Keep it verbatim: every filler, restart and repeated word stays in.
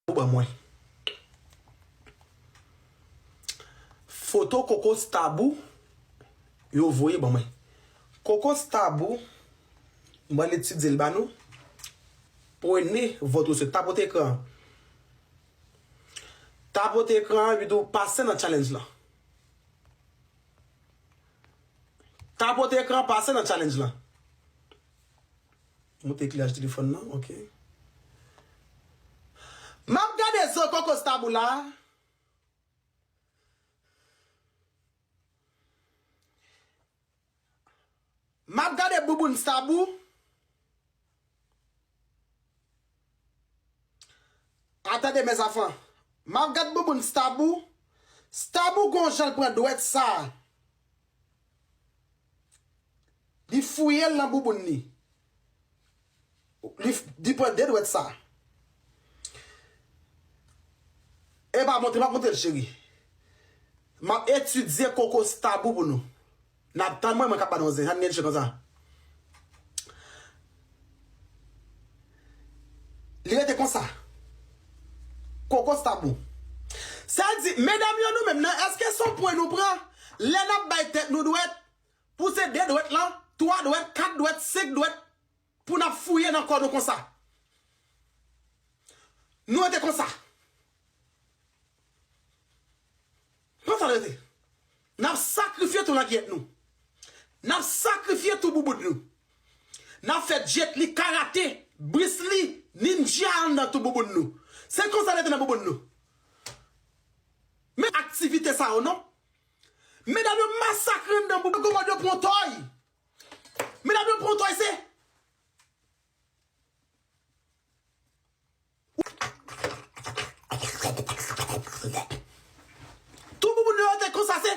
Ou ban mwen. Foto Koko Stabou yo voye ban mwen. Koko Stabou, m pral etidye l ba nou. Prenez votre souhaite. Tapote ekran an. Tapote ekran an epi tou pase nan challenge lan. Tapote ekran an, pase nan challenge lan. Moute kliyaj telefòn nan, ok. M ap gade zo Koko Stabou la. M ap gade bouboun Stabou. Atande, mes enfants. M ap gad bouboun Stabou. Stabou gon jan l pran dwèt sa. Li fouye l nan bouboun li. Li, li pran de dwèt sa. E pa montre, m ap montre l, cheri. M ap etidye Koko Stabou pou nou. N ap tann mwen, mwen k ap ba nou zen. Jan n gen je konsa. Li rete konsa. Koko Stabou. Sa di, medam yo, nou menm nan, èske se yon pwen nou pran? Lè n ap bay tèt nou dwèt, pou se de dwèt lan, twa dwèt, kat dwèt, senk dwèt, pou n ap fouye nan kò nou konsa. Nou rete konsa. Konsa nou rete. N ap sakrifye tou langyèt nou. N ap sakrifye tou bouboun nou. N ap fè Jet Li, karate, Bruce Lee, ninja anndan tou bouboun nou. Se konsa n rete nan bouboun nou. Men aktivite sa yo non. Medam yo masakre anndan bouboun. Gwo mòd yo pran tòy. Medam yo pran tòy se. Tou bouboun yo te konsa se.